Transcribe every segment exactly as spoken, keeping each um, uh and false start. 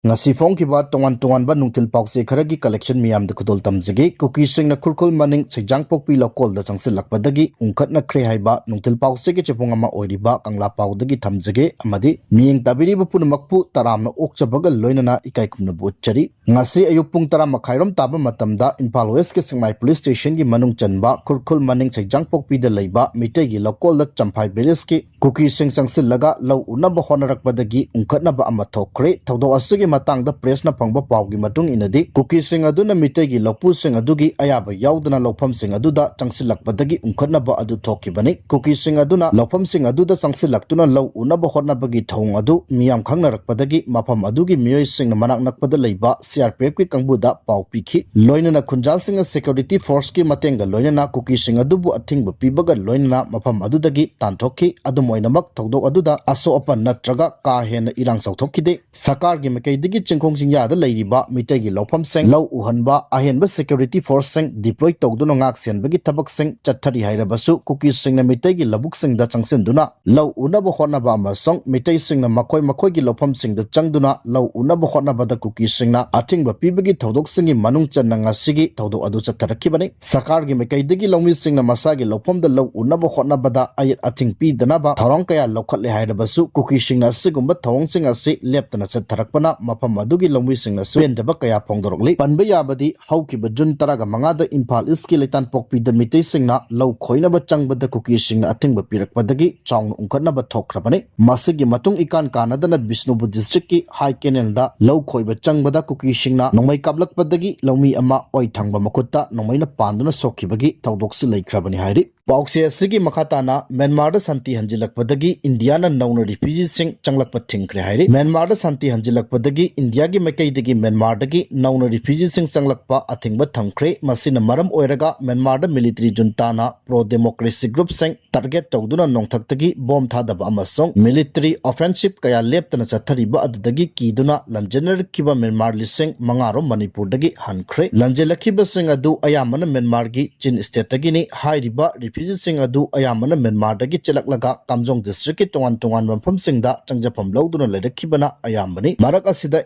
ꯉꯁꯤ ꯐꯣꯡꯈꯤꯕ ꯇꯣꯉꯥꯟ ꯇꯣꯉꯥꯟꯕ ꯅꯨꯡꯊꯤꯜ ꯄꯥꯎꯆꯦ ꯈꯔꯒꯤ collection ꯃꯤꯌꯥꯝꯗ ꯈꯨꯗꯣꯜ ꯇꯝꯖꯒꯦ꯫ ꯀꯨꯀꯤꯁꯤꯡꯅ ꯈꯨꯔꯈꯨꯜ ꯃꯅꯤꯡ ꯁꯩꯖꯥꯡꯄꯣꯛꯄꯤ ꯂꯧꯀꯣꯜꯗ ꯆꯪꯁꯤꯜꯂꯛꯄꯗꯒꯤ ꯎꯪꯈꯠꯅꯈ꯭ꯔꯦ ꯍꯥꯏꯕ ꯅꯨꯡꯊꯤꯜ ꯄꯥꯎꯆꯦꯒꯤ ꯆꯦꯐꯣꯡ ꯑꯃ ꯑꯣꯏꯔꯤꯕ ꯀꯪꯂꯥ ꯄꯥꯎꯗꯒꯤ ꯊꯝꯖꯒꯦ ꯑꯃꯗꯤ ꯃꯤꯠꯌꯦꯡ ꯇꯥꯕꯤꯔꯤꯕ ꯄꯨꯝꯅꯃꯛꯄꯨ ꯇꯔꯥꯝꯅ ꯑꯣꯛꯆꯕꯒ ꯂꯣꯏꯅꯅ ꯏꯀꯥꯏ ꯈꯨꯝꯅꯕ ꯎꯠꯆꯔꯤ꯫ ꯉꯁꯤ ꯑꯌꯨꯛ ꯄꯨꯡ ꯇꯔꯥ ꯃꯈꯥꯏꯔꯣꯝ ꯇꯥꯕ ꯃꯇꯝꯗ ꯏꯝꯐꯥꯜ ꯋꯦꯁꯀꯤ ꯁꯦꯛꯃꯥꯏ ꯄꯨꯂꯤꯁ ꯁ꯭ꯇꯦꯁꯟꯒꯤ ꯃꯅꯨꯡ ꯆꯟꯕ ꯈꯨꯔꯈꯨꯜ ꯃꯅꯤꯡ ꯁꯩꯖꯥꯡꯄꯣꯛꯄꯤꯗ ꯂꯩꯕ ꯃꯤꯇꯩꯒꯤ ꯂꯧꯀꯣꯜꯗ ꯆꯝꯐꯥꯏ ꯚꯤꯂꯦꯖꯀꯤ ꯀꯨꯀꯤꯁꯤꯡ ꯆꯪꯁꯤꯜꯂꯒ ꯂꯧ ꯎꯅꯕ ꯍꯣꯠꯅꯔꯛꯄꯗꯒꯤ ꯎꯪꯈꯠꯅꯕ ꯑꯃ ꯊꯣꯛꯈ꯭ꯔꯦ꯫ ꯊꯧꯗꯣꯛ ꯑꯁꯤꯒꯤ ꯃꯇꯥꯡꯗ ꯄ꯭ꯔꯦꯁꯅ ꯐꯪꯕ ꯄꯥꯎꯒꯤ ꯃꯇꯨꯡ ꯏꯟꯅꯗꯤ, ꯀꯨꯀꯤꯁꯤꯡ ꯑꯗꯨꯅ ꯃꯤꯇꯩꯒꯤ ꯂꯧꯄꯨꯁꯤꯡ ꯑꯗꯨꯒꯤ ꯑꯌꯥꯕ ꯌꯥꯎꯗꯅ ꯂꯧꯐꯝꯁꯤꯡ ꯑꯗꯨꯗ ꯆꯪꯁꯤꯜꯂꯛꯄꯗꯒꯤ ꯎꯪꯈꯠꯅꯕ ꯑꯗꯨ ꯊꯣꯛꯈꯤꯕꯅꯤ꯫ ꯀꯨꯀꯤꯁꯤꯡ ꯑꯗꯨꯅ ꯂꯧꯐꯝꯁꯤꯡ ꯑꯗꯨꯗ ꯆꯪꯁꯤꯜꯂꯛꯇꯨꯅ ꯂꯧ ꯎꯅꯕ ꯍꯣꯠꯅꯕꯒꯤ ꯊꯧꯑꯣꯡ ꯑꯗꯨ ꯃꯤꯌꯥꯝ ꯈꯪꯅꯔꯛꯄꯗꯒꯤ ꯃꯐꯝ ꯑꯗꯨꯒꯤ ꯃꯤꯑꯣꯏꯁꯤꯡꯅ ꯃꯅꯥꯛ ꯅꯛꯄꯗ ꯂꯩꯕ ꯁꯤ ꯑꯥꯔ ꯄꯤ ꯑꯦꯐꯀꯤ ꯀꯥꯡꯕꯨꯗ ꯄꯥꯎ ꯄꯤꯈꯤ꯫ ꯂꯣꯏꯅꯅ ꯈꯨꯟꯖꯥꯁꯤꯡꯅ ꯁꯦꯀ꯭ꯌꯨꯔꯤꯇꯤ ꯐꯣꯔꯁꯀꯤ ꯃꯇꯦꯡꯒ ꯂꯣꯏꯅꯅ ꯀꯨꯀꯤꯁꯤꯡ ꯑꯗꯨꯕꯨ ꯑꯊꯤꯡꯕ ꯄꯤꯕꯒ ꯂꯣꯏꯅꯅ ꯃꯐꯝ ꯑꯗꯨꯗꯒꯤ ꯇꯥꯟꯊꯣꯛꯈꯤ꯫ ꯑꯗꯨꯝ ꯑꯣꯏꯅꯃꯛ, ꯊꯧꯗꯣꯛ ꯑꯗꯨꯗ ꯑꯁꯣꯛ ꯑꯄꯟ ꯅꯠꯇ꯭ꯔꯒ ꯀꯥ ꯍꯦꯟꯅ ꯏꯔꯥꯡ ꯆꯥꯎꯊꯣꯛꯈꯤꯗꯦ꯫ ꯁꯔꯀꯥꯔꯒꯤ ꯃꯥꯏꯀꯩꯗꯒꯤ ꯆꯤꯡꯈꯣꯡ ꯆꯤꯡꯌꯥꯗ ꯂꯩꯔꯤꯕ ꯃꯤꯇꯩꯒꯤ ꯂꯧꯐꯝꯁꯤꯡ ꯂꯧ ꯎꯍꯟꯕ, ꯑꯍꯦꯟꯕ ꯁꯦꯀ꯭ꯌꯨꯔꯤꯇꯤ ꯐꯣꯔꯁꯁꯤꯡ ꯗꯤꯄ꯭ꯂꯣꯏ ꯇꯧꯗꯨꯅ ꯉꯥꯛ ꯁꯦꯟꯕꯒꯤ ꯊꯕꯛꯁꯤꯡ ꯆꯠꯊꯔꯤ ꯍꯥꯏꯔꯕꯁꯨ, ꯀꯨꯀꯤꯁꯤꯡꯅ ꯃꯤꯇꯩꯒꯤ ꯂꯧꯕꯨꯛꯁꯤꯡꯗ ꯆꯪꯁꯤꯟꯗꯨꯅ ꯂꯧ ꯎꯅꯕ ꯍꯣꯠꯅꯕ ꯑꯃꯁꯨꯡ ꯃꯤꯇꯩꯁꯤꯡꯅ ꯃꯈꯣꯏ ꯃꯈꯣꯏꯒꯤ ꯂꯧꯐꯝꯁꯤꯡꯗ ꯆꯪꯗꯨꯅ ꯂꯧ ꯎꯅꯕ ꯍꯣꯠꯅꯕꯗ ꯀꯨꯀꯤꯁꯤꯡꯅ ꯑꯊꯤꯡꯕ ꯄꯤꯕꯒꯤ ꯊꯧꯗꯣꯛꯁꯤꯡꯒꯤ ꯃꯅꯨꯡ ꯆꯟꯅ ꯉꯁꯤꯒꯤ ꯊꯧꯗꯣꯛ ꯑꯗꯨ ꯆꯠꯊꯔꯛꯈꯤꯕꯅꯤ꯫ ꯁꯔꯀꯥꯔꯒꯤ ꯃꯥꯏꯀꯩꯗꯒꯤ ꯂꯧꯃꯤꯁꯤꯡꯅ ꯃꯁꯥꯒꯤ ꯂꯧꯐꯝꯗ ꯂꯧ ꯎꯅꯕ ꯍꯣꯠꯅꯕꯗ ꯑꯌꯦꯠ ꯑꯊꯤꯡ ꯄꯤꯗꯅꯕ ꯊꯧꯔꯥꯡ ꯀꯌꯥ ꯂꯧꯈꯠꯂꯦ ꯍꯥꯏꯔꯕꯁꯨ, ꯀꯨꯀꯤꯁꯤꯡꯅ ꯑꯁꯤꯒꯨꯝꯕ ꯊꯧꯑꯣꯡꯁꯤꯡ ꯑꯁꯤ ꯂꯦꯞꯇꯅ ꯆꯠꯊꯔꯛꯄꯅ ꯃꯐꯝ ꯑꯗꯨꯒꯤ ꯂꯧꯃꯤꯁꯤꯡꯅꯁꯨ ꯄꯦꯟꯗꯕ ꯀꯌꯥ ꯐꯣꯡꯗꯣꯔꯛꯂꯤ꯫ ꯄꯟꯕ ꯌꯥꯕꯗꯤ, ꯍꯧꯈꯤꯕ ꯖꯨꯟ ꯇꯔꯥꯒ ꯃꯉꯥꯗ ꯏꯝꯐꯥꯜ ꯏꯁꯀꯤ ꯂꯩꯇꯥꯟꯄꯣꯛꯄꯤꯗ ꯃꯤꯇꯩꯁꯤꯡꯅ ꯂꯧ ꯈꯣꯏꯅꯕ ꯆꯪꯕꯗ ꯀꯨꯀꯤꯁꯤꯡꯅ ꯑꯊꯤꯡꯕ ꯄꯤꯔꯛꯄꯗꯒꯤ ꯆꯥꯎꯅ ꯎꯪꯈꯠꯅꯕ ꯊꯣꯛꯈ꯭ꯔꯕꯅꯤ꯫ ꯃꯁꯤꯒꯤ ꯃꯇꯨꯡ ꯏꯀꯥꯟ ꯀꯥꯟꯅꯗꯅ ꯕꯤꯁꯅꯨꯄꯨꯔ ꯗꯤꯁꯇ꯭ꯔꯤꯛꯀꯤ ꯍꯥꯏ ꯀꯦꯅꯦꯜꯗ ꯂꯧ ꯈꯣꯏꯕ ꯆꯪꯕꯗ ꯀꯨꯀꯤꯁꯤꯡꯅ ꯅꯣꯡꯃꯩ ꯀꯥꯞꯂꯛꯄꯗꯒꯤ ꯂꯧꯃꯤ ꯑꯃ ꯑꯣꯏ ꯊꯪꯕ ꯃꯈꯨꯠꯇ ꯅꯣꯡꯃꯩꯅ ꯄꯥꯟꯗꯨꯅ ꯁꯣꯛꯈꯤꯕꯒꯤ ꯊꯧꯗꯣꯛꯁꯨ ꯂꯩꯈ꯭ꯔꯕꯅꯤ ꯍꯥꯏꯔꯤ꯫ ꯄꯥꯎꯆꯦ ꯑꯁꯤꯒꯤ ꯃꯈꯥ ꯇꯥꯅ, ꯃ꯭ꯌꯥꯟꯃꯥꯔꯗ ꯁꯥꯟꯇꯤ ꯍꯟꯖꯤꯜꯂꯛꯄꯗꯒꯤ ꯏꯟꯗꯤꯌꯥꯅ ꯅꯧꯅ ꯔꯤꯐ꯭ꯌꯨꯖꯤꯁꯤꯡ ꯆꯪꯂꯛꯄ ꯊꯤꯡꯈ꯭ꯔꯦ ꯍꯥꯏꯔꯤ꯫ ꯃ꯭ꯌꯥꯟꯃꯥꯔꯗ ꯁꯥꯟꯇꯤ ꯍꯟꯖꯤꯜꯂꯛꯄꯗꯒꯤ ꯏꯟꯗꯤꯌꯥꯒꯤ ꯃꯥꯏꯀꯩꯗꯒꯤ ꯃ꯭ꯌꯥꯟꯃꯥꯔꯗꯒꯤ ꯅꯧꯅ ꯔꯤꯐ꯭ꯌꯨꯖꯤꯁꯤꯡ ꯆꯪꯂꯛꯄ ꯑꯊꯤꯡꯕ ꯊꯝꯈ꯭ꯔꯦ꯫ ꯃꯁꯤꯅ ꯃꯔꯝ ꯑꯣꯏꯔꯒ ꯃ꯭ꯌꯥꯟꯃꯥꯔꯗ ꯃꯤꯂꯤꯇꯔꯤ ꯖꯨꯟꯇꯥꯅ ꯄ꯭ꯔꯣ ꯗꯦꯃꯣꯀ꯭ꯔꯦꯁꯤ ꯒ꯭ꯔꯨꯞꯁꯤꯡ ꯇꯥꯔꯒꯦꯠ ꯇꯧꯗꯨꯅ ꯅꯣꯡꯊꯛꯇꯒꯤ ꯕꯣꯝ ꯊꯥꯗꯕ ꯑꯃꯁꯨꯡ ꯃꯤꯂꯤꯇꯔꯤ ꯑꯣꯐꯦꯟꯁꯤꯞ ꯀꯌꯥ ꯂꯦꯞꯇꯅ ꯆꯠꯊꯔꯤꯕ ꯑꯗꯨꯗꯒꯤ ꯀꯤꯗꯨꯅ ꯂꯝꯖꯤꯟꯅꯔꯛꯈꯤꯕ ꯃ꯭ꯌꯥꯟꯃꯥꯔ ꯂꯤꯁꯤꯡ ꯃꯉꯥ ꯔꯣꯝ ꯃꯅꯤꯄꯨꯔꯗꯒꯤ ꯍꯟꯈ꯭ꯔꯦ꯫ ꯂꯝꯖꯤꯜꯂꯛꯈꯤꯕꯁꯤꯡ ꯑꯗꯨ ꯑꯌꯥꯝꯕꯅ ꯃ꯭ꯌꯥꯟꯃꯥꯔꯒꯤ ꯆꯤꯟ ꯁ꯭ꯇꯦꯠꯇꯒꯤꯅꯤ꯫ ꯍꯥꯏꯔꯤꯕ refugeeꯁꯤꯡ ꯑꯗꯨ ꯑꯌꯥꯝꯕꯅ ꯃ꯭ꯌꯥꯟꯃꯥꯔꯗꯒꯤ ꯆꯦꯜꯂꯛꯂꯒ ꯀꯥꯝꯖꯣꯡ districtꯀꯤ ꯇꯣꯉꯥꯟ ꯇꯣꯉꯥꯟꯕ ꯃꯐꯝꯁꯤꯡꯗ ꯆꯪꯖꯐꯝ ꯂꯧꯗꯨꯅ ꯂꯩꯔꯛꯈꯤꯕꯅ ꯑꯌꯥꯝꯕꯅꯤ꯫ ꯃꯔꯛ ꯑꯁꯤꯗ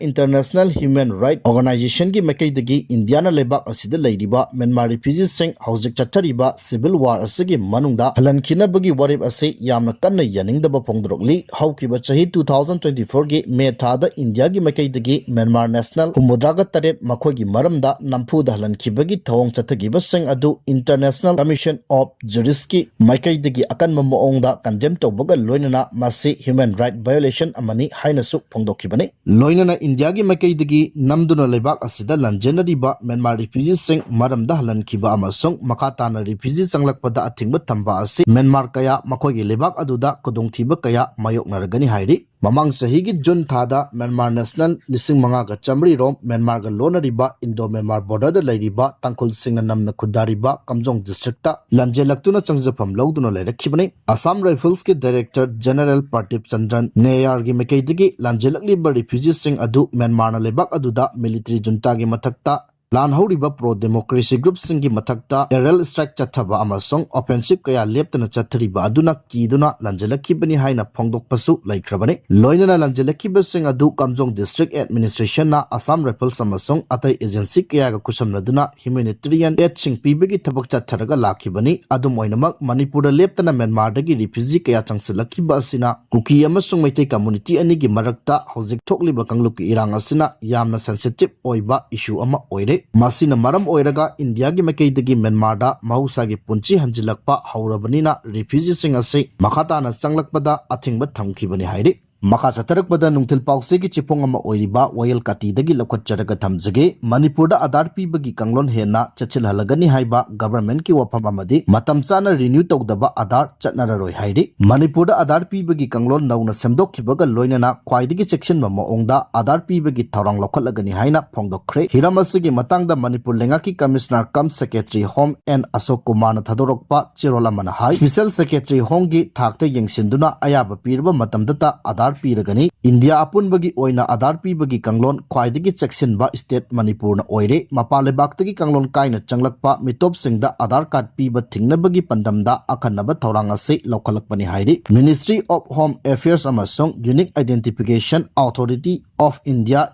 International Human Rights Organizationꯒꯤ ꯃꯥꯏꯀꯩꯗꯒꯤ ꯏꯟꯗꯤꯌꯥꯅ ꯂꯩꯕꯥꯛ ꯑꯁꯤꯗ ꯂꯩꯔꯤꯕ ꯃ꯭ꯌꯥꯟꯃꯥꯔ refugeeꯁꯤꯡ ꯍꯧꯖꯤꯛ ꯆꯠꯊꯔꯤꯕ civil war ꯑꯁꯤꯒꯤ ꯃꯅꯨꯡꯗ ꯍꯜꯍꯟꯈꯤꯅꯕꯒꯤ ꯋꯥꯔꯦꯞ ꯑꯁꯤ ꯌꯥꯝꯅ ꯀꯟꯅ ꯌꯥꯅꯤꯡꯗꯕ ꯐꯣꯡꯗꯣꯔꯛꯂꯤ꯫ ꯍꯧꯈꯤꯕ ꯆꯍꯤ two thousand twenty fourꯒꯤ ꯃꯦ ꯊꯥꯗ ꯏꯟꯗꯤꯌꯥꯒꯤ ꯃꯥꯏꯀꯩꯗꯒꯤ ꯃ꯭ꯌꯥꯟꯃꯥꯔ national ꯍꯨꯝꯐꯨꯇꯔꯥꯒ ꯇꯔꯦꯠ ꯃꯈꯣꯏꯒꯤ ꯃꯔꯝꯗ ꯅꯝꯐꯨꯗ ꯍꯜꯍꯟꯈꯤꯕꯒꯤ ꯊꯧꯑꯣꯡ ꯆꯠꯊꯈꯤꯕꯁꯤꯡ ꯑꯗꯨ International Commission of Jurists ꯀꯤ ꯃꯥꯏꯀꯩꯗꯒꯤ ꯑꯀꯟꯕ ꯃꯑꯣꯡꯗ condemn ꯇꯧꯕꯒ ꯂꯣꯏꯅꯅ ꯃꯁꯤ human right violation ꯑꯃꯅꯤ ꯍꯥꯏꯅꯁꯨ ꯐꯣꯡꯗꯣꯛꯈꯤꯕꯅꯤ꯫ ꯂꯣꯏꯅꯅ ꯏꯟꯗꯤꯌꯥꯒꯤ ꯃꯥꯏꯀꯩꯗꯒꯤ ꯅꯝꯗꯨꯅ ꯂꯩꯕꯥꯛ ꯑꯁꯤꯗ ꯂꯥꯟꯖꯦꯟꯅꯔꯤꯕ ꯃ꯭ꯌꯥꯟꯃꯥꯔ refugeeꯁꯤꯡ ꯃꯔꯝꯗ ꯍꯜꯍꯟꯈꯤꯕ ꯑꯃꯁꯨꯡ ꯃꯈꯥ ꯇꯥꯅ refugee ꯆꯪꯂꯛꯄꯗ ꯑꯊꯤꯡꯕ ꯊꯝꯕ ꯑꯁꯤ ꯃ꯭ꯌꯥꯟꯃꯥꯔ ꯀꯌꯥ ꯃꯈꯣꯏꯒꯤ ꯂꯩꯕꯥꯛ ꯑꯗꯨꯗ ꯈꯨꯗꯣꯡꯊꯤꯕ ꯀꯌꯥ ꯃꯥꯌꯣꯛꯅꯔꯒꯅꯤ ꯍꯥꯏꯔꯤ꯫ ꯃꯃꯥꯡ ꯆꯍꯤꯒꯤ ꯖꯨꯟ ꯊꯥꯗ ꯃ꯭ꯌꯥꯟꯃꯥꯔ national ꯂꯤꯁꯤꯡ ꯃꯉꯥꯒ ꯆꯥꯃꯔꯤ ꯔꯣꯝ ꯃ꯭ꯌꯥꯟꯃꯥꯔꯒ ꯂꯣꯟꯅꯔꯤꯕ Indo Myanmar borderꯗ ꯂꯩꯔꯤꯕ ꯇꯥꯡꯈꯨꯜꯁꯤꯡꯅ ꯅꯝꯅ ꯈꯨꯟꯗꯥꯔꯤꯕ ꯀꯥꯝꯖꯣꯡ districtꯇ ꯂꯥꯟꯖꯦꯜꯂꯛꯇꯨꯅ ꯆꯪꯖꯐꯝ ꯂꯧꯗꯨꯅ ꯂꯩꯔꯛꯈꯤꯕꯅꯤ꯫ Assam Riflesꯀꯤ Director General Pratip Chandran Nayarꯒꯤ ꯃꯥꯏꯀꯩꯗꯒꯤ ꯂꯥꯟꯖꯦꯜꯂꯛꯂꯤꯕ refugeeꯁꯤꯡ ꯑꯗꯨ ꯃ꯭ꯌꯥꯟꯃꯥꯔꯅ ꯂꯩꯕꯥꯛ ꯑꯗꯨꯗ military juntꯥꯒꯤ ꯃꯊꯛꯇ ꯂꯥꯟ ꯍꯧꯔꯤꯕ pro democracy groupꯁꯤꯡꯒꯤ ꯃꯊꯛꯇ aerial strike ꯆꯠꯊꯕ ꯑꯃꯁꯨꯡ offensive ꯀꯌꯥ ꯂꯦꯞꯇꯅ ꯆꯠꯊꯔꯤꯕ ꯑꯗꯨꯅ ꯀꯤꯗꯨꯅ ꯂꯥꯟꯖꯦꯜꯂꯛꯈꯤꯕꯅꯤ ꯍꯥꯏꯅ ꯐꯣꯡꯗꯣꯛꯄꯁꯨ ꯂꯩꯈ꯭ꯔꯕꯅꯤ꯫ ꯂꯣꯏꯅꯅ ꯂꯥꯟꯖꯦꯜꯂꯛꯈꯤꯕꯁꯤꯡ ꯑꯗꯨ ꯀꯥꯝꯖꯣꯡ district administrationꯅ Assam Rifles ꯑꯃꯁꯨꯡ ꯑꯇꯩ agency ꯀꯌꯥꯒ ꯈꯨꯠꯁꯝꯅꯗꯨꯅ humanitarian aidꯁꯤꯡ ꯄꯤꯕꯒꯤ ꯊꯕꯛ ꯆꯠꯊꯔꯒ ꯂꯥꯛꯈꯤꯕꯅꯤ꯫ ꯑꯗꯨꯝ ꯑꯣꯏꯅꯃꯛ, ꯃꯅꯤꯄꯨꯔꯗ ꯂꯦꯞꯇꯅ ꯃ꯭ꯌꯥꯟꯃꯥꯔꯗꯒꯤ refugee ꯀꯌꯥ ꯆꯪꯁꯤꯜꯂꯛꯈꯤꯕ ꯑꯁꯤꯅ ꯀꯨꯀꯤ ꯑꯃꯁꯨꯡ ꯃꯩꯇꯩ community ꯑꯅꯤꯒꯤ ꯃꯔꯛꯇ ꯍꯧꯖꯤꯛ ꯊꯣꯛꯂꯤꯕ ꯀꯥꯡꯂꯨꯞꯀꯤ ꯏꯔꯥꯡ ꯑꯁꯤꯅ ꯌꯥꯝꯅ sensitive ꯑꯣꯏꯕ issue ꯑꯃ ꯑꯣꯏꯔꯦ꯫ ꯃꯁꯤꯅ ꯃꯔꯝ ꯑꯣꯏꯔꯒ ꯏꯟꯗꯤꯌꯥꯒꯤ ꯃꯥꯏꯀꯩꯗꯒꯤ ꯃ꯭ꯌꯥꯟꯃꯥꯔꯗ ꯃꯍꯧꯁꯥꯒꯤ ꯄꯨꯟꯁꯤ ꯍꯟꯖꯤꯜꯂꯛꯄ ꯍꯧꯔꯕꯅꯤꯅ refugeeꯁꯤꯡ ꯑꯁꯤ ꯃꯈꯥ ꯇꯥꯅ ꯆꯪꯂꯛꯄꯗ ꯑꯊꯤꯡꯕ ꯊꯝꯈꯤꯕꯅꯤ ꯍꯥꯏꯔꯤ꯫ ꯃꯈꯥ ꯆꯠꯊꯔꯛꯄꯗ ꯅꯨꯡꯊꯤꯜ ꯄꯥꯎꯆꯦꯒꯤ ꯆꯦꯐꯣꯡ ꯑꯃ ꯑꯣꯏꯔꯤꯕ ꯋꯥꯌꯦꯜ ꯀꯥꯇꯤꯗꯒꯤ ꯂꯧꯈꯠꯆꯔꯒ ꯊꯝꯖꯒꯦ꯫ ꯃꯅꯤꯄꯨꯔꯗ ꯑꯥꯙꯥꯔ ꯄꯤꯕꯒꯤ ꯀꯥꯡꯂꯣꯟ ꯍꯦꯟꯅ ꯆꯦꯠꯁꯤꯜꯍꯜꯂꯒꯅꯤ ꯍꯥꯏꯕ governmentꯀꯤ ꯋꯥꯐꯝ ꯑꯃꯗꯤ ꯃꯇꯝ ꯆꯥꯅ renew ꯇꯧꯗꯕ ꯑꯥꯙꯥꯔ ꯆꯠꯅꯔꯔꯣꯏ ꯍꯥꯏꯔꯤ꯫ ꯃꯅꯤꯄꯨꯔꯗ ꯑꯥꯙꯥꯔ ꯄꯤꯕꯒꯤ ꯀꯥꯡꯂꯣꯟ ꯅꯧꯅ ꯁꯦꯝꯗꯣꯛꯈꯤꯕꯒ ꯂꯣꯏꯅꯅ ꯈ꯭ꯋꯥꯏꯗꯒꯤ ꯆꯦꯛꯁꯤꯟꯕ ꯃꯑꯣꯡꯗ ꯑꯥꯙꯥꯔ ꯄꯤꯕꯒꯤ ꯊꯧꯔꯥꯡ ꯂꯧꯈꯠꯂꯒꯅꯤ ꯍꯥꯏꯅ ꯐꯣꯡꯗꯣꯛꯈ꯭ꯔꯦ꯫ ꯍꯤꯔꯝ ꯑꯁꯤꯒꯤ ꯃꯇꯥꯡꯗ ꯃꯅꯤꯄꯨꯔ ꯂꯩꯉꯥꯛꯀꯤ Commissioner cum Secretary Home N ꯑꯁꯣꯛ ꯀꯨꯃꯥꯔꯅ ꯊꯥꯗꯣꯔꯛꯄ ꯆꯦꯔꯣꯜ ꯑꯃꯅ ꯍꯥꯏ, Special Secretary Homeꯒꯤ ꯊꯥꯛꯇ ꯌꯦꯡꯁꯤꯟꯗꯨꯅ ꯑꯌꯥꯕ ꯄꯤꯔꯕ ꯃꯇꯝꯗꯇ ꯑꯥꯙꯥꯔ ꯄꯤꯔꯒꯅꯤ꯫ ꯏꯟꯗꯤꯌꯥ ꯑꯄꯨꯟꯕꯒꯤ ꯑꯣꯏꯅ ꯑꯥꯙꯥꯔ ꯄꯤꯕꯒꯤ ꯀꯥꯡꯂꯣꯟ ꯈ꯭ꯋꯥꯏꯗꯒꯤ ꯆꯦꯛꯁꯤꯟꯕ state ꯃꯅꯤꯄꯨꯔꯅ ꯑꯣꯏꯔꯦ꯫ ꯃꯄꯥꯟ ꯂꯩꯕꯥꯛꯇꯒꯤ ꯀꯥꯡꯂꯣꯟ ꯀꯥꯏꯅ ꯆꯪꯂꯛꯄ ꯃꯤꯇꯣꯞꯁꯤꯡꯗ ꯑꯥꯙꯥꯔ card ꯄꯤꯕ ꯊꯤꯡꯅꯕꯒꯤ ꯄꯥꯟꯗꯝꯗ ꯑꯈꯟꯅꯕ ꯊꯧꯔꯥꯡ ꯑꯁꯤ ꯂꯧꯈꯠꯂꯛꯄꯅꯤ ꯍꯥꯏꯔꯤ꯫ Ministry of Home Affairs ꯑꯃꯁꯨꯡ Unique Identification Authority of India,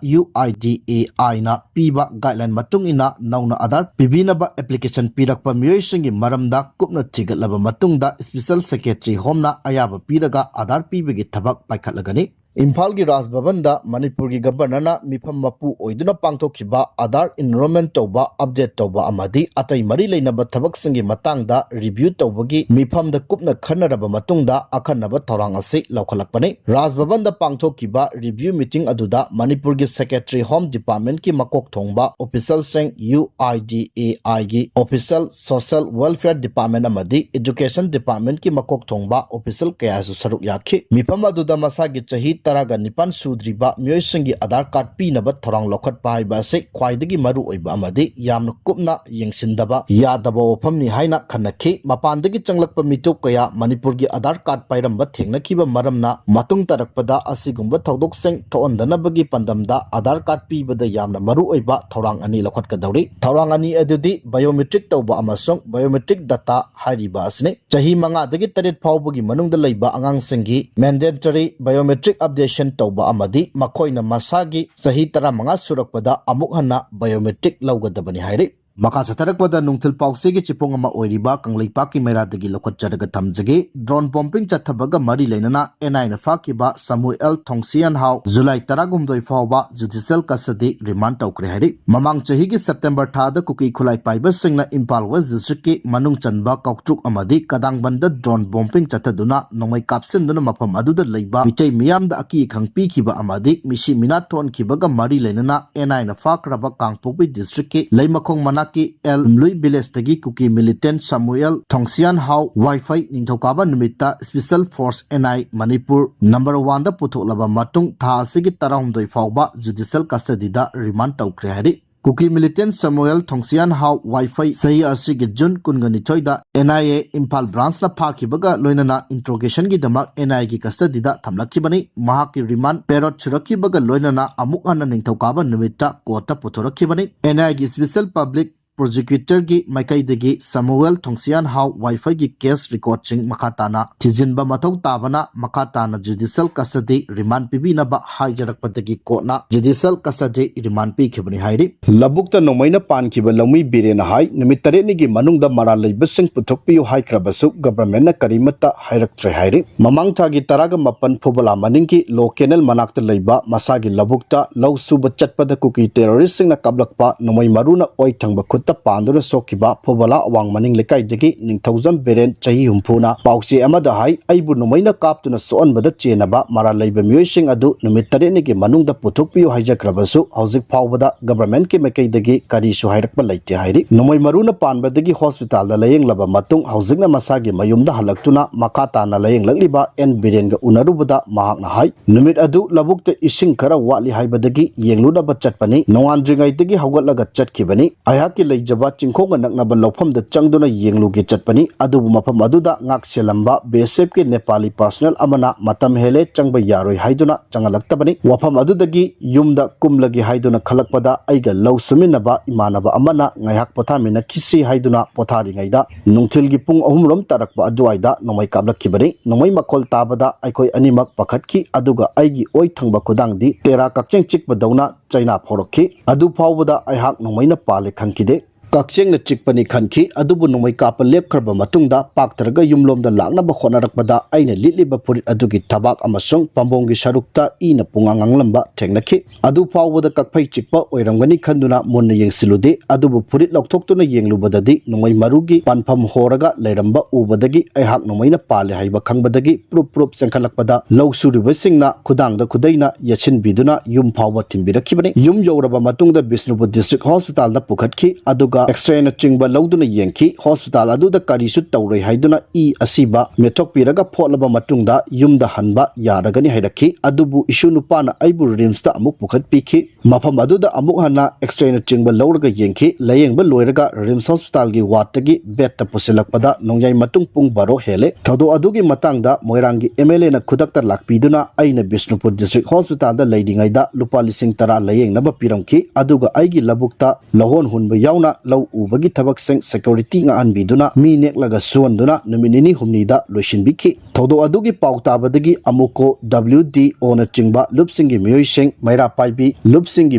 UIDAI ꯅ ꯄꯤꯕ guideline ꯃꯇꯨꯡ ꯏꯟꯅ ꯅꯧꯅ ꯑꯥꯙꯥꯔ ꯄꯤꯕꯤꯅꯕ application ꯄꯤꯔꯛꯄ ꯃꯤꯑꯣꯏꯁꯤꯡꯒꯤ ꯃꯔꯝꯗ ꯀꯨꯞꯅ ꯊꯤꯒꯠꯂꯕ ꯃꯇꯨꯡꯗ Special Secretary Home ꯅ ꯑꯌꯥꯕ ꯄꯤꯔꯒ ꯑꯥꯙꯥꯔ ꯄꯤꯕꯒꯤ ꯊꯕꯛ ꯄꯥꯏꯈꯠꯂꯒꯅꯤ꯫ ꯏꯝꯐꯥꯜꯒꯤ ꯔꯥꯖ ꯚꯕꯟꯗ ꯃꯅꯤꯄꯨꯔꯒꯤ Governor ꯅ ꯃꯤꯐꯝ ꯃꯄꯨ ꯑꯣꯏꯗꯨꯅ ꯄꯥꯡꯊꯣꯛꯈꯤꯕ ꯑꯥꯙꯥꯔ enrollment ꯇꯧꯕ, update ꯇꯧꯕ ꯑꯃꯗꯤ ꯑꯇꯩ ꯃꯔꯤ ꯂꯩꯅꯕ ꯊꯕꯛꯁꯤꯡꯒꯤ ꯃꯇꯥꯡꯗ review ꯇꯧꯕꯒꯤ ꯃꯤꯐꯝꯗ ꯀꯨꯞꯅ ꯈꯟꯅꯔꯕ ꯃꯇꯨꯡꯗ ꯑꯈꯟꯅꯕ ꯊꯧꯔꯥꯡ ꯑꯁꯤ ꯂꯧꯈꯠꯂꯛꯄꯅꯤ꯫ ꯔꯥꯖ ꯚꯕꯟꯗ ꯄꯥꯡꯊꯣꯛꯈꯤꯕ review meeting ꯑꯗꯨꯗ ꯃꯅꯤꯄꯨꯔꯒꯤ Secretary Home Department ꯀꯤ ꯃꯀꯣꯛ ꯊꯣꯡꯕ official ꯁꯤꯡ, UIDAI ꯒꯤ official, Social Welfare Department ꯑꯃꯗꯤ Education Department ꯀꯤ ꯃꯀꯣꯛ ꯊꯣꯡꯕ official ꯀꯌꯥꯁꯨ ꯁꯔꯨꯛ ꯌꯥꯈꯤ꯫ ꯃꯤꯐꯝ ꯑꯗꯨꯗ ꯃꯁꯥꯒꯤ ꯆꯍꯤ ꯇꯔꯥꯒ ꯅꯤꯄꯥꯟ ꯁꯨꯗ꯭ꯔꯤꯕ ꯃꯤꯑꯣꯏꯁꯤꯡꯒꯤ ꯑꯥꯙꯥꯔ card ꯄꯤꯅꯕ ꯊꯧꯔꯥꯡ ꯂꯧꯈꯠꯄ ꯍꯥꯏꯕ ꯑꯁꯤ ꯈ꯭ꯋꯥꯏꯗꯒꯤ ꯃꯔꯨ ꯑꯣꯏꯕ ꯑꯃꯗꯤ ꯌꯥꯝꯅ ꯀꯨꯞꯅ ꯌꯦꯡꯁꯤꯟꯗꯕ ꯌꯥꯗꯕ ꯋꯥꯐꯝꯅꯤ ꯍꯥꯏꯅ ꯈꯟꯅꯈꯤ꯫ ꯃꯄꯥꯟꯗꯒꯤ ꯆꯪꯂꯛꯄ ꯃꯤꯇꯣꯞ ꯀꯌꯥ ꯃꯅꯤꯄꯨꯔꯒꯤ ꯑꯥꯙꯥꯔ card ꯄꯥꯏꯔꯝꯕ ꯊꯦꯡꯅꯈꯤꯕ ꯃꯔꯝꯅ ꯃꯇꯨꯡ ꯇꯥꯔꯛꯄꯗ ꯑꯁꯤꯒꯨꯝꯕ ꯊꯧꯗꯣꯛꯁꯤꯡ ꯊꯣꯛꯍꯟꯗꯅꯕꯒꯤ ꯄꯥꯟꯗꯝꯗ ꯑꯥꯙꯥꯔ card ꯄꯤꯕꯗ ꯌꯥꯝꯅ ꯃꯔꯨ ꯑꯣꯏꯕ ꯊꯧꯔꯥꯡ ꯑꯅꯤ ꯂꯧꯈꯠꯀꯗꯧꯔꯤ꯫ ꯊꯧꯔꯥꯡ ꯑꯅꯤ ꯑꯗꯨꯗꯤ biometric ꯇꯧꯕ ꯑꯃꯁꯨꯡ biometric data ꯍꯥꯏꯔꯤꯕ ꯑꯁꯤꯅꯤ꯫ ꯆꯍꯤ ꯃꯉꯥꯗꯒꯤ ꯇꯔꯦꯠ ꯐꯥꯎꯕꯒꯤ ꯃꯅꯨꯡꯗ ꯂꯩꯕ ꯑꯉꯥꯡꯁꯤꯡꯒꯤ mandatory biometric updation ꯇꯧꯕ ꯑꯃꯗꯤ ꯃꯈꯣꯏꯅ ꯃꯁꯥꯒꯤ ꯆꯍꯤ ꯇꯔꯥꯃꯉꯥ ꯁꯨꯔꯛꯄꯗ ꯑꯃꯨꯛ ꯍꯟꯅ biometric ꯂꯧꯒꯗꯕꯅꯤ ꯍꯥꯏꯔꯤ꯫ ꯃꯈꯥ ꯆꯠꯊꯔꯛꯄꯗ ꯅꯨꯡꯊꯤꯜ ꯄꯥꯎꯆꯦꯒꯤ ꯆꯤꯐꯣꯡ ꯑꯃ ꯑꯣꯏꯔꯤꯕ ꯀꯪꯂꯩꯄꯥꯛꯀꯤ ꯃꯩꯔꯥꯗꯒꯤ ꯂꯧꯈꯠꯆꯔꯒ ꯊꯝꯖꯒꯦ꯫ Drone bombing ꯆꯠꯊꯕꯒ ꯃꯔꯤ ꯂꯩꯅꯅ NI ꯅ ꯐꯥꯈꯤꯕ ꯁꯃꯨꯑꯦꯜ ꯊꯣꯡꯁꯤꯌꯥꯟꯍꯥꯎ July ꯇꯔꯥꯍꯨꯝꯗꯣꯏ ꯐꯥꯎꯕ judicial custody remand ꯇꯧꯈ꯭ꯔꯦ ꯍꯥꯏꯔꯤ꯫ ꯃꯃꯥꯡ ꯆꯍꯤꯒꯤ September ꯊꯥꯗ ꯀꯨꯀꯤ ꯈꯨꯠꯂꯥꯏ ꯄꯥꯏꯕꯁꯤꯡꯅ ꯏꯝꯐꯥꯜ West District ꯀꯤ ꯃꯅꯨꯡ ꯆꯟꯕ ꯀꯧꯇ꯭ꯔꯨꯛ ꯑꯃꯗꯤ ꯀꯗꯥꯡꯕꯟꯗ drone bombing ꯆꯠꯊꯗꯨꯅ ꯅꯣꯡꯃꯩ ꯀꯥꯞꯁꯤꯟꯗꯨꯅ ꯃꯐꯝ ꯑꯗꯨꯗ ꯂꯩꯕ ꯃꯤꯇꯩ ꯃꯤꯌꯥꯝꯗ ꯑꯀꯤ ꯑꯈꯪ ꯄꯤꯈꯤꯕ ꯑꯃꯗꯤ ꯃꯤꯁꯤ ꯃꯤꯅꯥ ꯊꯣꯛꯍꯟꯈꯤꯕꯒ ꯃꯔꯤ ꯂꯩꯅꯅ NI ꯅ ꯐꯥꯈ꯭ꯔꯕ ꯀꯥꯡꯄꯣꯛꯄꯤ district ꯀꯤ ꯂꯩꯃꯈꯣꯡ ꯃꯅꯥꯛꯀꯤ ꯑꯦꯜ ꯂꯨꯏ village ꯇꯒꯤ ꯀꯨꯀꯤ militant ꯁꯃꯨꯑꯦꯜ ꯊꯣꯡꯁꯤꯌꯥꯟꯍꯥꯎ ꯋꯥꯏꯐꯩ ꯅꯤꯡꯊꯧꯀꯥꯕ ꯅꯨꯃꯤꯠꯇ Special Force NI Manipur number one ꯗ ꯄꯨꯊꯣꯛꯂꯕ ꯃꯇꯨꯡ ꯊꯥ ꯑꯁꯤꯒꯤ ꯇꯔꯥꯍꯨꯝꯗꯣꯏ ꯐꯥꯎꯕ judicial custody ꯗ remand ꯇꯧꯈ꯭ꯔꯦ ꯍꯥꯏꯔꯤ꯫ ꯀꯨꯀꯤ militant ꯁꯃꯨꯑꯦꯜ ꯊꯣꯡꯁꯤꯌꯥꯟ ꯍꯥꯎ ꯋꯥꯏꯐꯩ ꯆꯍꯤ ꯑꯁꯤꯒꯤ ꯖꯨꯟ ꯀꯨꯟꯒ ꯅꯤꯊꯣꯏꯗ N I A ꯏꯝꯐꯥꯜ branchꯅ ꯐꯥꯈꯤꯕꯒ ꯂꯣꯏꯅꯅ interrogationꯒꯤꯗꯃꯛ N I Aꯒꯤ custodyꯗ ꯊꯝꯂꯛꯈꯤꯕꯅꯤ꯫ ꯃꯍꯥꯛꯀꯤ remand period ꯁꯨꯔꯛꯈꯤꯕꯒ ꯂꯣꯏꯅꯅ ꯑꯃꯨꯛ ꯍꯟꯅ ꯅꯤꯡꯊꯧꯀꯥꯕ ꯅꯨꯃꯤꯠꯇ courtꯇ ꯄꯨꯊꯣꯔꯛꯈꯤꯕꯅꯤ꯫ N I Aꯒꯤ special public prosecutorꯒꯤ ꯃꯥꯏꯀꯩꯗꯒꯤ ꯁꯃꯨꯑꯦꯜ ꯊꯣꯡꯁꯤꯌꯥꯟ ꯍꯥꯎ ꯋꯥꯏꯐꯩꯒꯤ case recordꯁꯤꯡ ꯃꯈꯥ ꯇꯥꯅ ꯊꯤꯖꯤꯟꯕ ꯃꯊꯧ ꯇꯥꯕꯅ ꯃꯈꯥ ꯇꯥꯅ judicial custody remand ꯄꯤꯕꯤꯅꯕ ꯍꯥꯏꯖꯔꯛꯄꯗꯒꯤ courtꯅ judicial custody remand ꯄꯤꯈꯤꯕꯅꯤ ꯍꯥꯏꯔꯤ꯫ ꯂꯧꯕꯨꯛꯇ ꯅꯣꯡꯃꯩꯅ ꯄꯥꯟꯈꯤꯕ ꯂꯧꯃꯤ ꯕꯤꯔꯦꯟꯅ ꯍꯥꯏ, ꯅꯨꯃꯤꯠ ꯇꯔꯦꯠꯅꯤꯒꯤ ꯃꯅꯨꯡꯗ ꯃꯔꯥꯜ ꯂꯩꯕꯁꯤꯡ ꯄꯨꯊꯣꯛꯄꯤꯌꯨ ꯍꯥꯏꯈ꯭ꯔꯕꯁꯨ governmentꯅ ꯀꯔꯤꯃꯠꯇ ꯍꯥꯏꯔꯛꯇ꯭ꯔꯦ ꯍꯥꯏꯔꯤ꯫ ꯃꯃꯥꯡ ꯊꯥꯒꯤ ꯇꯔꯥꯒ ꯃꯥꯄꯟ ꯐꯨꯕꯂꯥ ꯃꯅꯤꯡꯒꯤ ꯂꯣ ꯀꯦꯅꯦꯜ ꯃꯅꯥꯛꯇ ꯂꯩꯕ ꯃꯁꯥꯒꯤ ꯂꯧꯕꯨꯛꯇ ꯂꯧ ꯁꯨꯕ ꯆꯠꯄꯗ ꯀꯨꯀꯤ terroristꯁꯤꯡꯅ ꯀꯥꯞꯂꯛꯄ ꯅꯣꯡꯃꯩ ꯃꯔꯨꯅ ꯑꯣꯏ ꯊꯪꯕ ꯈꯨꯠꯇ ꯄꯥꯟꯗꯨꯅ ꯁꯣꯛꯈꯤꯕ ꯐꯨꯕꯂꯥ ꯑꯋꯥꯡ ꯃꯅꯤꯡ ꯂꯩꯀꯥꯏꯗꯒꯤ ꯅꯤꯡꯊꯧꯖꯝ ꯕꯤꯔꯦꯟ ꯆꯍꯤ ꯍꯨꯝꯐꯨꯅ ꯄꯥꯎꯆꯦ ꯑꯃꯗ ꯍꯥꯏ, ꯑꯩꯕꯨ ꯅꯣꯡꯃꯩꯅ ꯀꯥꯞꯇꯨꯅ ꯁꯣꯛꯍꯟꯕꯗ ꯆꯦꯟꯅꯕ ꯃꯔꯥꯜ ꯂꯩꯕ ꯃꯤꯑꯣꯏꯁꯤꯡ ꯑꯗꯨ ꯅꯨꯃꯤꯠ ꯇꯔꯦꯠꯅꯤꯒꯤ ꯃꯅꯨꯡꯗ ꯄꯨꯊꯣꯛꯄꯤꯌꯨ ꯍꯥꯏꯖꯈ꯭ꯔꯕꯁꯨ ꯍꯧꯖꯤꯛ ꯐꯥꯎꯕꯗ governmentꯀꯤ ꯃꯥꯏꯀꯩꯗꯒꯤ ꯀꯔꯤꯁꯨ ꯍꯥꯏꯔꯛꯄ ꯂꯩꯇꯦ ꯍꯥꯏꯔꯤ꯫ ꯅꯣꯡꯃꯩ ꯃꯔꯨꯅ ꯄꯥꯟꯕꯗꯒꯤ hospitalꯗ ꯂꯥꯌꯦꯡꯂꯕ ꯃꯇꯨꯡ ꯍꯧꯖꯤꯛꯅ ꯃꯁꯥꯒꯤ ꯃꯌꯨꯝꯗ ꯍꯜꯂꯛꯇꯨꯅ ꯃꯈꯥ ꯇꯥꯅ ꯂꯥꯌꯦꯡꯂꯛꯂꯤꯕ ꯑꯦꯟ ꯕꯤꯔꯦꯟꯒ ꯎꯅꯔꯨꯕꯗ ꯃꯍꯥꯛꯅ ꯍꯥꯏ, ꯅꯨꯃꯤꯠ ꯑꯗꯨ ꯂꯧꯕꯨꯛꯇ ꯏꯁꯤꯡ ꯈꯔ ꯋꯥꯠꯂꯤ ꯍꯥꯏꯕꯗꯒꯤ ꯌꯦꯡꯂꯨꯅꯕ ꯆꯠꯄꯅꯤ꯫ ꯅꯣꯡꯉꯥꯟꯗ꯭ꯔꯤꯉꯩꯗꯒꯤ ꯍꯧꯒꯠꯂꯒ ꯆꯠꯈꯤꯕꯅꯤ꯫ ꯑꯩꯍꯥꯛꯀꯤ ꯂꯩꯖꯕ ꯆꯤꯡꯈꯣꯡꯒ ꯅꯛꯅꯕ ꯂꯧꯐꯝꯗ ꯆꯪꯗꯨꯅ ꯌꯦꯡꯂꯨꯒꯦ ꯆꯠꯄꯅꯤ꯫ ꯑꯗꯨꯕꯨ ꯃꯐꯝ ꯑꯗꯨꯗ ꯉꯥꯛ ꯁꯦꯜꯂꯝꯕ B S Fꯀꯤ ꯅꯦꯄꯥꯂꯤ personnel ꯑꯃꯅ ꯃꯇꯝ ꯍꯦꯜꯂꯦ, ꯆꯪꯕ ꯌꯥꯔꯣꯏ ꯍꯥꯏꯗꯨꯅ ꯆꯪꯍꯜꯂꯛꯇꯕꯅꯤ꯫ ꯋꯥꯐꯝ ꯑꯗꯨꯗꯒꯤ ꯌꯨꯝꯗ ꯀꯨꯝꯂꯒꯦ ꯍꯥꯏꯗꯨꯅ ꯈꯜꯂꯛꯄꯗ ꯑꯩꯒ ꯂꯧ ꯁꯨꯃꯤꯟꯅꯕ ꯏꯃꯥꯟꯅꯕ ꯑꯃꯅ ꯉꯥꯏꯍꯥꯛ ꯄꯣꯊꯥꯃꯤꯟꯅꯈꯤꯁꯤ ꯍꯥꯏꯗꯨꯅ ꯄꯣꯊꯥꯔꯤꯉꯩꯗ ꯅꯨꯡꯊꯤꯜꯒꯤ ꯄꯨꯡ ꯑꯍꯨꯝ ꯔꯣꯝ ꯇꯥꯔꯛꯄ ꯑꯗꯨꯋꯥꯏꯗ ꯅꯣꯡꯃꯩ ꯀꯥꯞꯂꯛꯈꯤꯕꯅꯤ꯫ ꯅꯣꯡꯃꯩ ꯃꯈꯣꯜ ꯇꯥꯕꯗ ꯑꯩꯈꯣꯏ ꯑꯅꯤꯃꯛ ꯄꯥꯈꯠꯈꯤ, ꯑꯗꯨꯒ ꯑꯩꯒꯤ ꯑꯣꯏ ꯊꯪꯕ ꯈꯨꯗꯥꯡꯗꯤ ꯇꯦꯔꯥ ꯀꯛꯆꯦꯡ ꯆꯤꯛꯄꯗꯧꯅ ꯆꯩꯅꯥ ꯐꯥꯎꯔꯛꯈꯤ꯫ ꯑꯗꯨ ꯐꯥꯎꯕꯗ ꯑꯩꯍꯥꯛ ꯅꯣꯡꯃꯩꯅ ꯄꯥꯜꯂꯦ ꯈꯟꯈꯤꯗꯦ꯫ ꯀꯛꯆꯦꯡꯅ ꯆꯤꯛꯄꯅꯤ ꯈꯟꯈꯤ, ꯑꯗꯨꯕꯨ ꯅꯣꯡꯃꯩ ꯀꯥꯞꯄ ꯂꯦꯞꯈ꯭ꯔꯕ ꯃꯇꯨꯡꯗ ꯄꯥꯛꯊꯔꯒ ꯌꯨꯝꯂꯣꯝꯗ ꯂꯥꯛꯅꯕ ꯍꯣꯠꯅꯔꯛꯄꯗ ꯑꯩꯅ ꯂꯤꯠꯂꯤꯕ ꯐꯨꯔꯤꯠ ꯑꯗꯨꯒꯤ ꯊꯕꯥꯛ ꯑꯃꯁꯨꯡ ꯄꯥꯝꯕꯣꯝꯒꯤ ꯁꯔꯨꯛꯇ ꯏꯅ ꯄꯨꯡꯉꯥꯡ ꯉꯥꯡꯂꯝꯕ ꯊꯦꯡꯅꯈꯤ꯫ ꯑꯗꯨ ꯐꯥꯎꯕꯗ ꯀꯛꯐꯩ ꯆꯤꯛꯄ ꯑꯣꯏꯔꯝꯒꯅꯤ ꯈꯟꯗꯨꯅ ꯃꯨꯟꯅ ꯌꯦꯡꯁꯤꯜꯂꯨꯗꯦ, ꯑꯗꯨꯕꯨ ꯐꯨꯔꯤꯠ ꯂꯧꯊꯣꯛꯇꯨꯅ ꯌꯦꯡꯂꯨꯕꯗꯗꯤ ꯅꯣꯡꯃꯩ ꯃꯔꯨꯒꯤ ꯄꯥꯟꯐꯝ ꯍꯣꯔꯒ ꯂꯩꯔꯝꯕ ꯎꯕꯗꯒꯤ ꯑꯩꯍꯥꯛ ꯅꯣꯡꯃꯩꯅ ꯄꯥꯜꯂꯦ ꯍꯥꯏꯕ ꯈꯪꯕꯗꯒꯤ ꯄ꯭ꯔꯨꯞ ꯄ꯭ꯔꯨꯞ ꯆꯦꯟꯈꯠꯂꯛꯄꯗ ꯂꯧ ꯁꯨꯔꯤꯕꯁꯤꯡꯅ ꯈꯨꯗꯥꯡꯗ ꯈꯨꯗꯩꯅ ꯌꯦꯠꯁꯤꯟꯕꯤꯗꯨꯅ ꯌꯨꯝ ꯐꯥꯎꯕ ꯊꯤꯟꯕꯤꯔꯛꯈꯤꯕꯅꯤ꯫ ꯌꯨꯝ ꯌꯧꯔꯕ ꯃꯇꯨꯡꯗ ꯕꯤꯁꯅꯨꯄꯨꯔ District Hospitalꯗ ꯄꯨꯈꯠꯈꯤ, ꯑꯗꯨꯒ X-ray ꯅꯆꯤꯡꯕ ꯂꯧꯗꯨꯅ ꯌꯦꯡꯈꯤ꯫ ꯍꯣꯁꯄꯤꯇꯥꯜ ꯑꯗꯨꯗ ꯀꯔꯤꯁꯨ ꯇꯧꯔꯣꯏ ꯍꯥꯏꯗꯨꯅ ꯏ ꯑꯁꯤꯕ ꯃꯦꯠꯊꯣꯛꯄꯤꯔꯒ ꯐꯣꯠꯂꯕ ꯃꯇꯨꯡꯗ ꯌꯨꯝꯗ ꯍꯟꯕ ꯌꯥꯔꯒꯅꯤ ꯍꯥꯏꯔꯛꯈꯤ꯫ ꯑꯗꯨꯕꯨ ꯏꯁꯨ ꯅꯨꯄꯥꯅ ꯑꯩꯕꯨ ꯔꯤꯝꯁꯇ ꯑꯃꯨꯛ ꯄꯨꯈꯠꯄꯤꯈꯤ꯫ ꯃꯐꯝ ꯑꯗꯨꯗ ꯑꯃꯨꯛ ꯍꯟꯅ X-ray ꯅꯆꯤꯡꯕ ꯂꯧꯔꯒ ꯌꯦꯡꯈꯤ꯫ ꯂꯥꯌꯦꯡꯕ ꯂꯣꯏꯔꯒ ꯔꯤꯝꯁ ꯍꯣꯁꯄꯤꯇꯥꯜꯒꯤ ꯋꯥꯔꯗꯇꯒꯤ ꯕꯦꯗꯇ ꯄꯨꯁꯤꯜꯂꯛꯄꯗ ꯅꯣꯡꯌꯥꯏ ꯃꯇꯨꯡ ꯄꯨꯡ ꯕꯥꯔꯣ ꯍꯦꯜꯂꯦ꯫ ꯊꯧꯗꯣꯛ ꯑꯗꯨꯒꯤ ꯃꯇꯥꯡꯗ ꯃꯣꯏꯔꯥꯡꯒꯤ MLAꯅ ꯈꯨꯗꯛꯇ ꯂꯥꯛꯄꯤꯗꯨꯅ ꯑꯩꯅ ꯕꯤꯁꯅꯨꯄꯨꯔ ꯗꯤꯁꯇ꯭ꯔꯤꯛ ꯍꯣꯁꯄꯤꯇꯥꯜꯗ ꯂꯩꯔꯤꯉꯩꯗ ꯂꯨꯄꯥ ꯂꯤꯁꯤꯡ ꯇꯔꯥ ꯂꯥꯌꯦꯡꯅꯕ ꯄꯤꯔꯝꯈꯤ꯫ ꯑꯗꯨꯒ ꯑꯩꯒꯤ ꯂꯧꯕꯨꯛꯇ ꯂꯧꯍꯣꯟ ꯍꯨꯟꯕ ꯌꯥꯎꯅ ꯂꯧ ꯎꯕꯒꯤ ꯊꯕꯛꯁꯤꯡ ꯁꯦꯀ꯭ꯌꯨꯔꯤꯇꯤ ꯉꯥꯛꯍꯟꯕꯤꯗꯨꯅ ꯃꯤ ꯅꯦꯛꯂꯒ ꯁꯨꯍꯟꯗꯨꯅ ꯅꯨꯃꯤꯠ ꯅꯤꯅꯤ ꯍꯨꯝꯅꯤꯗ ꯂꯣꯏꯁꯤꯟꯕꯤꯈꯤ꯫ ꯊꯧꯗꯣꯛ ꯑꯗꯨꯒꯤ ꯄꯥꯎ ꯇꯥꯕꯗꯒꯤ ꯑꯃꯨꯀꯣ, WDOꯅꯆꯤꯡꯕ ꯂꯨꯞꯁꯤꯡꯒꯤ ꯃꯤꯑꯣꯏꯁꯤꯡ, ꯃꯩꯔꯥ ꯄꯥꯏꯕꯤ ꯂꯨꯞꯁꯤꯡꯒꯤ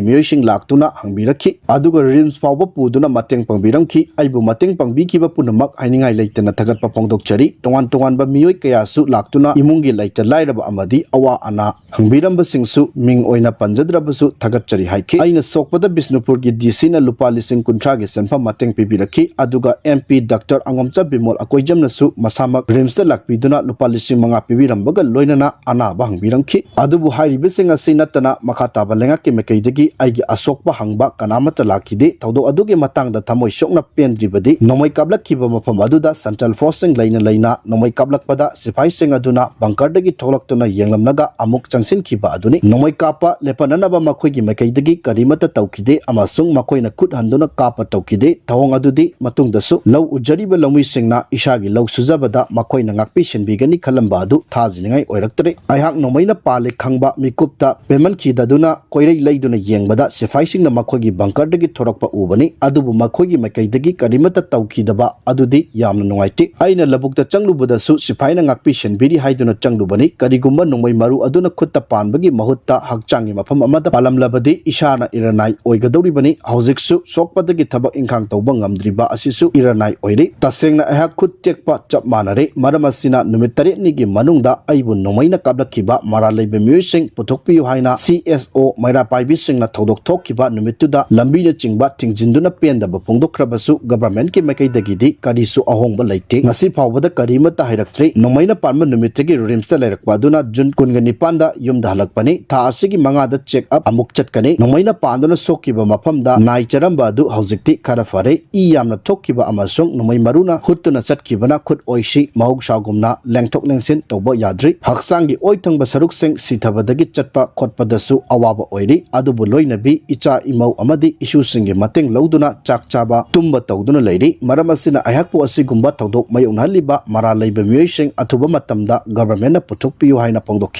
ꯃꯤꯑꯣꯏꯁꯤꯡ ꯂꯥꯛꯇꯨꯅ ꯍꯪꯕꯤꯔꯛꯈꯤ꯫ ꯑꯗꯨꯒ ꯔꯤꯝꯁ ꯐꯥꯎꯕ ꯄꯨꯗꯨꯅ ꯃꯇꯦꯡ ꯄꯥꯡꯕꯤꯔꯝꯈꯤ꯫ ꯑꯩꯕꯨ ꯃꯇꯦꯡ ꯄꯥꯡꯕꯤꯈꯤꯕ ꯄꯨꯝꯅꯃꯛ ꯍꯥꯏꯅꯤꯡꯉꯥꯏ ꯂꯩꯇꯅ ꯊꯥꯒꯠꯄ ꯐꯣꯡꯗꯣꯛꯆꯔꯤ꯫ ꯇꯣꯉꯥꯟ ꯇꯣꯉꯥꯟꯕ ꯃꯤꯑꯣꯏ ꯀꯌꯥꯁꯨ ꯂꯥꯛꯇꯨꯅ ꯏꯃꯨꯡꯒꯤ ꯂꯩꯇ ꯂꯥꯏꯔꯕ ꯑꯃꯗꯤ ꯑꯋꯥ ꯑꯅꯥ ꯍꯪꯕꯤꯔꯝꯕꯁꯤꯡꯁꯨ ꯃꯤꯡ ꯑꯣꯏꯅ ꯄꯟꯖꯗ꯭ꯔꯕꯁꯨ ꯊꯥꯒꯠꯆꯔꯤ ꯍꯥꯏꯈꯤ꯫ ꯑꯩꯅ ꯁꯣꯛꯄꯗ ꯕꯤꯁꯅꯨꯄꯨꯔꯒꯤ DCꯅ ꯂꯨꯄꯥ ꯂꯤꯁꯤꯡ ꯀꯨꯟꯊ꯭ꯔꯥꯒꯤ ꯁꯦꯟꯐꯝ ꯃꯇꯦꯡ ꯄꯤꯕꯤꯔꯛꯈꯤ꯫ ꯑꯗꯨꯒ MP ꯗꯥꯛꯇꯔ ꯑꯉꯣꯝꯆꯥ ꯕꯤꯃꯣꯜ ꯑꯀꯣꯏꯖꯝꯅꯁꯨ ꯃꯁꯥꯃꯛ ꯔꯤꯝꯁꯇ ꯂꯥꯛꯄꯤꯗꯨꯅ ꯂꯨꯄꯥ ꯂꯤꯁꯤꯡ ꯃꯉꯥ ꯄꯤꯕꯤꯔꯝꯕꯒ ꯂꯣꯏꯅꯅ ꯑꯅꯥꯕ ꯍꯪꯕꯤꯔꯝꯈꯤ꯫ ꯑꯗꯨꯕꯨ ꯍꯥꯏꯔꯤꯕꯁꯤꯡ ꯑꯁꯤ ꯅꯠꯇꯅ ꯃꯈꯥ ꯇꯥꯕ ꯂꯩꯉꯥꯛꯀꯤ ꯃꯥꯏꯀꯩꯗꯒꯤ ꯑꯩꯒꯤ ꯑꯁꯣꯛꯄ ꯍꯪꯕ ꯀꯅꯥꯃꯠꯇ ꯂꯥꯛꯈꯤꯗꯦ꯫ ꯊꯧꯗꯣꯛ ꯑꯗꯨꯒꯤ ꯃꯇꯥꯡꯗ ꯊꯃꯣꯏ ꯁꯣꯛꯅ ꯄꯦꯟꯗ꯭ꯔꯤꯕꯗꯤ ꯅꯣꯡꯃꯩ ꯀꯥꯞꯂꯛꯈꯤꯕ ꯃꯐꯝ ꯑꯗꯨꯗ Central Forceꯁꯤꯡ ꯂꯩꯅ ꯂꯩꯅ ꯅꯣꯡꯃꯩ ꯀꯥꯞꯂꯛꯄꯗ ꯁꯤꯐꯥꯏꯁꯤꯡ ꯑꯗꯨꯅ bunkerꯗꯒꯤ ꯊꯣꯛꯂꯛꯇꯨꯅ ꯌꯦꯡꯂꯝꯂꯒ ꯑꯃꯨꯛ ꯆꯪꯁꯤꯟꯈꯤꯕ ꯑꯗꯨꯅꯤ꯫ ꯅꯣꯡꯃꯩ ꯀꯥꯞꯄ ꯂꯦꯞꯍꯟꯅꯅꯕ ꯃꯈꯣꯏꯒꯤ ꯃꯥꯏꯀꯩꯗꯒꯤ ꯀꯔꯤꯃꯠꯇ ꯇꯧꯈꯤꯗꯦ ꯑꯃꯁꯨꯡ ꯃꯈꯣꯏꯅ ꯈꯨꯠ ꯍꯟꯗꯨꯅ ꯀꯥꯞꯄ ꯇꯧꯈꯤꯗꯦ꯫ ꯊꯧꯑꯣꯡ ꯑꯗꯨꯗꯤ ꯃꯇꯨꯡꯗꯁꯨ ꯂꯧ ꯎꯖꯔꯤꯕ ꯂꯧꯃꯤꯁꯤꯡꯅ ꯏꯁꯥꯒꯤ ꯂꯧ ꯁꯨꯖꯕꯗ ꯃꯈꯣꯏꯅ ꯉꯥꯛꯄꯤ ꯁꯦꯟꯕꯤꯒꯅꯤ ꯈꯜꯂꯝꯕ ꯑꯗꯨ ꯊꯥꯖꯅꯤꯡꯉꯥꯏ ꯑꯣꯏꯔꯛꯇ꯭ꯔꯦ꯫ ꯑꯩꯍꯥꯛ ꯅꯣꯡꯃꯩꯅ ꯄꯥꯜꯂꯦ ꯈꯪꯕ ꯃꯤꯀꯨꯞꯇ ꯄꯦꯟꯃꯟꯈꯤꯗꯗꯨꯅ ꯀꯣꯏꯔꯩ ꯂꯩꯗꯨꯅ ꯌꯦꯡꯕꯗ ꯁꯤꯐꯥꯏꯁꯤꯡꯅ ꯃꯈꯣꯏꯒꯤ bunkerꯗꯒꯤ ꯊꯣꯔꯛꯄ ꯎꯕꯅꯤ꯫ ꯑꯗꯨꯕꯨ ꯃꯈꯣꯏꯒꯤ ꯃꯥꯏꯀꯩꯗꯒꯤ ꯀꯔꯤꯃꯠꯇ ꯇꯧꯈꯤꯗꯕ ꯑꯗꯨꯗꯤ ꯌꯥꯝꯅ ꯅꯨꯡꯉꯥꯏꯇꯦ꯫ ꯑꯩꯅ ꯂꯧꯕꯨꯛꯇ ꯆꯪꯂꯨꯕꯗꯁꯨ ꯁꯤꯐꯥꯏꯅ ꯉꯥꯛꯄꯤ ꯁꯦꯟꯕꯤꯔꯤ ꯍꯥꯏꯗꯨꯅ ꯆꯪꯂꯨꯕꯅꯤ꯫ ꯀꯔꯤꯒꯨꯝꯕ ꯅꯣꯡꯃꯩ ꯃꯔꯨ ꯑꯗꯨꯅ ꯈꯨꯠꯇ ꯄꯥꯟꯕꯒꯤ ꯃꯍꯨꯠꯇ ꯍꯛꯆꯥꯡꯒꯤ ꯃꯐꯝ ꯑꯃꯗ ꯄꯥꯜꯂꯝꯂꯕꯗꯤ ꯏꯁꯥꯅ ꯏꯔꯅꯥꯏ ꯑꯣꯏꯒꯗꯧꯔꯤꯕꯅꯤ꯫ ꯍꯧꯖꯤꯛꯁꯨ ꯁꯣꯛꯄꯗꯒꯤ ꯊꯕꯛ ꯏꯪꯈꯥꯡ ꯇꯧꯕ ꯉꯝꯗ꯭ꯔꯤꯕ ꯑꯁꯤꯁꯨ ꯏꯔꯅꯥꯏ ꯑꯣꯏꯔꯤ꯫ ꯇꯁꯦꯡꯅ ꯑꯩꯍꯥꯛ ꯈꯨꯠ ꯇꯦꯛꯄ ꯆꯞ ꯃꯥꯟꯅꯔꯦ꯫ ꯃꯔꯝ ꯑꯁꯤꯅ ꯅꯨꯃꯤꯠ ꯇꯔꯦꯠꯅꯤꯒꯤ ꯃꯅꯨꯡꯗ ꯑꯩꯕꯨ ꯅꯣꯡꯃꯩꯅ ꯀꯥꯞꯂꯛꯈꯤꯕ ꯃꯔꯥꯜ ꯂꯩꯕ ꯃꯤꯑꯣꯏꯁꯤꯡ ꯄꯨꯊꯣꯛꯄꯤꯌꯨ ꯍꯥꯏꯅ CSO ꯃꯩꯔꯥ ꯄꯥꯏꯕꯤꯁꯤꯡꯅ ꯊꯧꯗꯣꯛ ꯊꯣꯛꯈꯤꯕ ꯅꯨꯃꯤꯠꯇꯨꯗ ꯂꯝꯕꯤꯅꯆꯤꯡꯕ ꯊꯤꯡꯖꯤꯟꯗꯨꯅ ꯄꯦꯟꯗꯕ ꯐꯣꯡꯗꯣꯛꯈ꯭ꯔꯕꯁꯨ governmentꯀꯤ ꯃꯥꯏꯀꯩꯗꯒꯤꯗꯤ ꯀꯔꯤꯁꯨ ꯑꯍꯣꯡꯕ ꯂꯩꯇꯦ꯫ ꯉꯁꯤ ꯐꯥꯎꯕꯗ ꯀꯔꯤꯃꯠꯇ ꯍꯥꯏꯔꯛꯇ꯭ꯔꯤ꯫ ꯅꯣꯡꯃꯩꯅ ꯄꯥꯟꯕ ꯅꯨꯃꯤꯠꯇꯒꯤ ꯔꯤꯝꯁꯇ ꯂꯩꯔꯛꯄ ꯑꯗꯨꯅ ꯖꯨꯟ ꯀꯨꯟꯒ ꯅꯤꯄꯥꯟꯗ ꯌꯨꯝꯗ ꯍꯜꯂꯛꯄꯅꯤ꯫ ꯊꯥ ꯑꯁꯤꯒꯤ ꯃꯉꯥꯗ check up ꯑꯃꯨꯛ ꯆꯠꯀꯅꯤ꯫ ꯅꯣꯡꯃꯩꯅ ꯄꯥꯟꯗꯨꯅ ꯁꯣꯛꯈꯤꯕ ꯃꯐꯝꯗ ꯅꯥꯏ ꯆꯥꯔꯝꯕ ꯑꯗꯨ ꯍꯧꯖꯤꯛꯇꯤ ꯈꯔ ꯐꯔꯦ꯫ ꯏ ꯌꯥꯝꯅ ꯊꯣꯛꯈꯤꯕ ꯑꯃꯁꯨꯡ ꯅꯣꯡꯃꯩ ꯃꯔꯨꯅ ꯍꯨꯠꯇꯨꯅ ꯆꯠꯈꯤꯕꯅ ꯈꯨꯠ ꯑꯣꯏꯁꯤ ꯃꯍꯧꯁꯥꯒꯨꯝꯅ ꯂꯦꯡꯊꯣꯛ ꯂꯦꯡꯁꯤꯟ ꯇꯧꯕ ꯌꯥꯗ꯭ꯔꯤ꯫ ꯍꯛꯆꯥꯡꯒꯤ ꯑꯣꯏ ꯊꯪꯕ ꯁꯔꯨꯛꯁꯤꯡ ꯁꯤꯊꯕꯗꯒꯤ ꯆꯠꯄ ꯈꯣꯠꯄꯗꯁꯨ ꯑꯋꯥꯕ ꯑꯣꯏꯔꯤ꯫ ꯑꯗꯨꯕꯨ ꯂꯣꯏꯅꯕꯤ, ꯏꯆꯥ ꯏꯃꯧ ꯑꯃꯗꯤ ꯏꯁꯨꯁꯤꯡꯒꯤ ꯃꯇꯦꯡ ꯂꯧꯗꯨꯅ ꯆꯥꯛ ꯆꯥꯕ, ꯇꯨꯝꯕ ꯇꯧꯗꯨꯅ ꯂꯩꯔꯤ꯫ ꯃꯔꯝ ꯑꯁꯤꯅ ꯑꯩꯍꯥꯛꯄꯨ ꯑꯁꯤꯒꯨꯝꯕ ꯊꯧꯗꯣꯛ ꯃꯥꯌꯣꯛꯅꯍꯜꯂꯤꯕ ꯃꯔꯥꯜ ꯂꯩꯕ ꯃꯤꯑꯣꯏꯁꯤꯡ ꯑꯊꯨꯕ ꯃꯇꯝꯗ ꯒꯚꯔꯟꯃꯦꯟꯠꯅ ꯄꯨꯊꯣꯛꯄꯤꯌꯨ ꯍꯥꯏꯅ ꯐꯣꯡꯗꯣꯛꯈꯤ꯫